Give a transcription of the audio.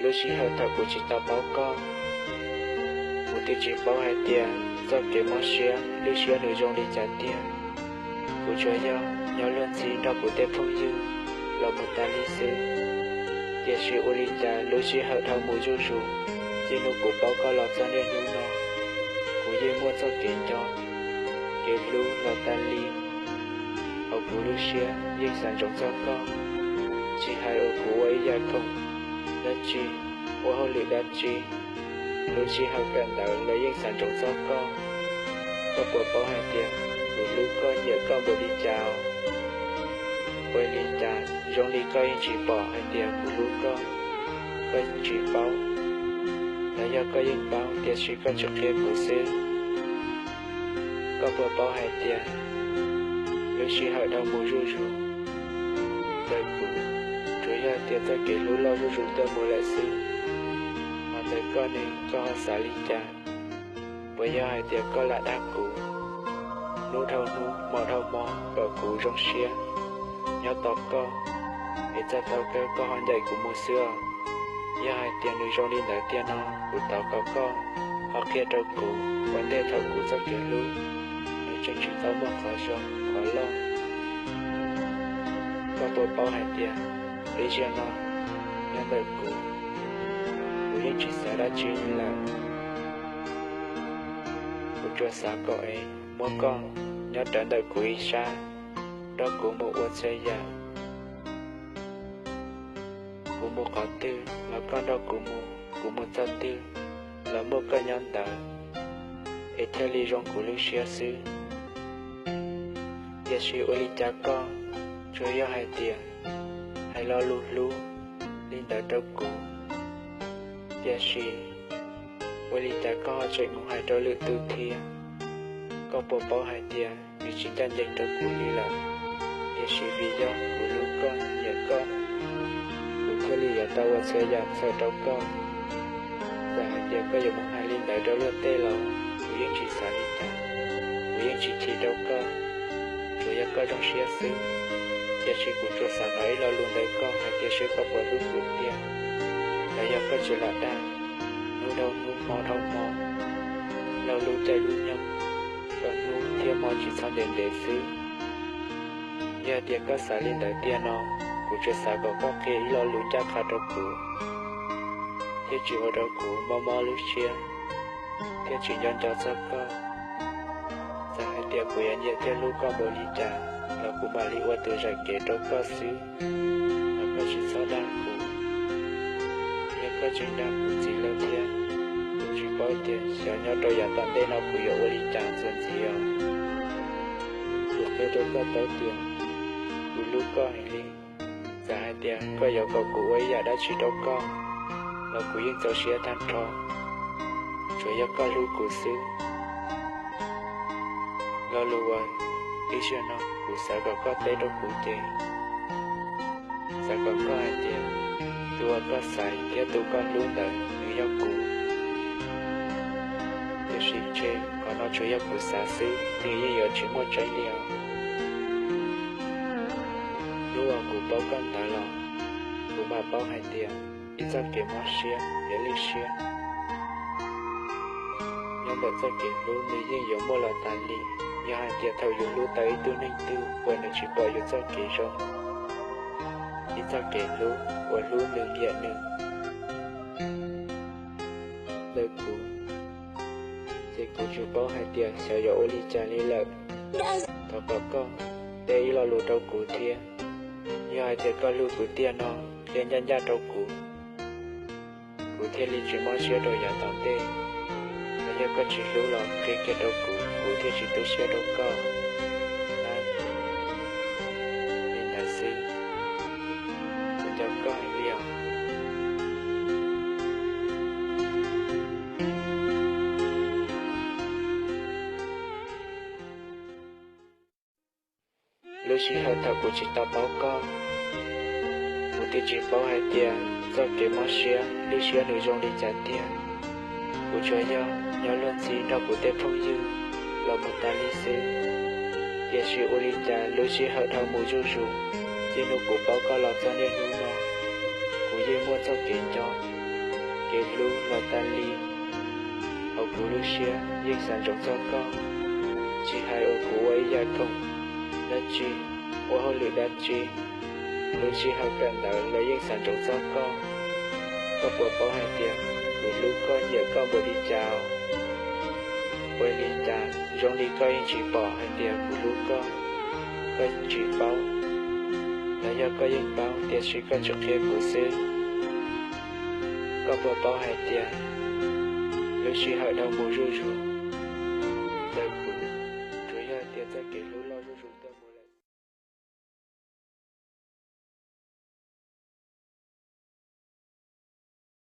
Lub sij hawm thaum kuv tsis tau paub koj, kuv twb tsis paub hais tias txoj kev mob siab lwj siab nws zoo li cas tiag. Kuv tsuas yog nyob luag ntxhi nrog kuv tej phooj ywg los mus tas li xwb. Tiam sis ua li cas lub sij hawm dhau mus zuj zus, txij hnub kuv paub koj los txog niaj hnub no, kuv yeej muaj txoj kev nco, kev hlub los tas li. Hauv kuv lub siab yeej xav ntsoov txog koj, tsis hais uas kuv ua ib yam khoom dab tsi, ua hauj lwm dab tsi, lub sij hawm kawm ntawv los yeej xav ntsoov txog koj. Koj puas paub hais tias kuv hlub koj nyiam koj npaum li cas? Ua li cas zoo li koj yeej tsis pom hais tias kuv hlub koj? Koj tsis paub, los yog koj yeej paub tiam sis koj tsis qhia kuv xwb? Koj puas paub hais tias lub sij hawm dhau mus zuj zus, ntawm kuv tsuas yog tias txoj kev hlub loj zuj zus tuaj mus lawm xwb. Hos ntawm koj ne, koj ho xav li cas? Puas yog hais tias koj lam dag kuv, hnub dhau hnub hmo dhau hmo kom kuv zoo siab nyob tos koj, es txog thaum kawg koj ho ncaim kuv mus xwb os? Yog hais tias nws zoo li ntawd tiag no, kuv thov kom koj ho qhia rau kuv ua ntej thaum kuv txoj kev hlub nws tseem tsis tau muaj qhov zoo qhov loj. Koj puas paub hais tias lub sij hawm no nyob ntawm kuv, kuv yeej tsis xav dab tsi li lawm. Kuv tsuas xav kom es muab koj nyob rawv ntawm kuv ib sab, nrog kuv mus ua txhua yam. Kuv mus qhov twg los koj nrog kuv mus, kuv mus txog twg los muaj koj nyob ntawd, es thiaj li zoo kuv lub siab xwb. Tiam sis ua li cas koj tsuas yog hais tias hais lo lus hlub li ntawd rau kuv, tiam sis ua li cas koj ho tseem mus hais rau lwm tus thiab? Koj puas paub hais tias nws tsis ncaj ncees rau kuv li lawm, tiam sis vim yog kuv hlub koj nyiam koj, kuv thiaj li yuav tau ua txhua yam txhawm rau koj. Txawm hais tias koj yuav mus hais li ntawd rau luag tej los kuv yeej tsis xav li cas, kuv yeej tsis chim rau koj, tsuas yog koj zoo siab xwb. Tiam sis kuv tsuas xav hnov ib lo lus ntawm koj hais tias seb koj puas hlub kuv tiag, los yog koj tsuas lam dag hnub dhau hnub hmo dhau hmo, lau lub caij lub nyoog kom hnub thiab hmo tsis txhob ntev ntev xwb. Yog tias koj xav li ntawd tiag no, kuv tsuas xav kom koj qhia ib lo lus ncaj qha rau kuv, thiaj tsis ua rau kuv mob mob lub siab, thiaj tsis nco nco txog koj. Txawm hais tias kuv yuav nyiam thiab hlub koj npaum li cas los kuv mam li ua tus zam kev rau koj xwb. Los koj tsis txhob dag kuv, yog koj tseem dag kuv txiv lawm thiab, kuv tsis paub tias xyov nyob rau yav tom ntej no kuv yuav ua li cas ntxiv os. Kuv qhia rau koj paub tias kuv hlub koj heev li. Txawm hais tias koj yuav kom kuv ua ib yam dab tsi rau koj los kuv yeej txaus siab tag nrho, tsuas yog koj hlub kuv xwb. Lo lus uas ib zaug no kuv xav kom koj teb rau kuv ces xav kom koj hais tias tus uas koj xaiv thiab tus koj hlub ntawd nws yog kuv. Tiam sis ntshe qhov no tsuas yog kuv xav xwb, nws yeej yuav tsis muaj tseeb li os. Hnub uas kuv paub koj ntawd los kuv mam paub hais tias ib txoj kev mob siab thiab lwj siab nyob ntawm txoj kev hlub nws yeej yuav muaj los tas li. Yog hais tias thaum yus hlub tau ib tug neeg twg uas nws tsis pom yus txoj kev zoo, ib txoj kev hlub uas hlub nws nyiam nws ntawm kuv, ces kuv tsis paub hais tias xyov yuav ua li cas li lawm. Thov kom koj teb ib lo lus rau kuv thiab. Yog hais tias koj hlub kuv tiag no, qhia ncaj ncaj rau kuv, kuv thiaj li tsis mob siab rau yav tom ntej. Los yog koj tsis hlub los qhia kiag rau kuv, kuv thiaj tsis tu siab rau koj. Li ntawd xwb, kuv nco koj heev li os. Lub sij hawm thaum kuv tsis tau paub koj, kuv twb tsis paub hais tias txoj kev mob siab lwj siab nws zoo li cas tiag. Kuv tsuas yog nyob luag ntxhi nrog kuv tej phooj ywg los mus tas li xwb. Tiam sis ua li cas lub sij hawm dhau mus zuj zus, txij hnub kuv paub koj los txog niaj hnub no, kuv yeej muaj txoj kev nco, kev hlub los tas li. Hauv kuv lub siab yeej xav ntsoov txog koj, tsis hais uas kuv ua ib yam khoom dab tsi, ua hauj lwm dab tsi, lub sij hawm kawm ntawv los yeej xav ntsoov txog koj. Koj puas paub hais tias kuv hlub koj nyiam koj npaum li cas? Ua li cas zoo li koj yeej tsis pom hais tias kuv hlub koj? Koj tsis paub, los yog koj yeej paub tiam sis koj tsis qhia kuv xwb? Koj puas paub hais tias lub sij hawm dhau mus zuj zus, ntawm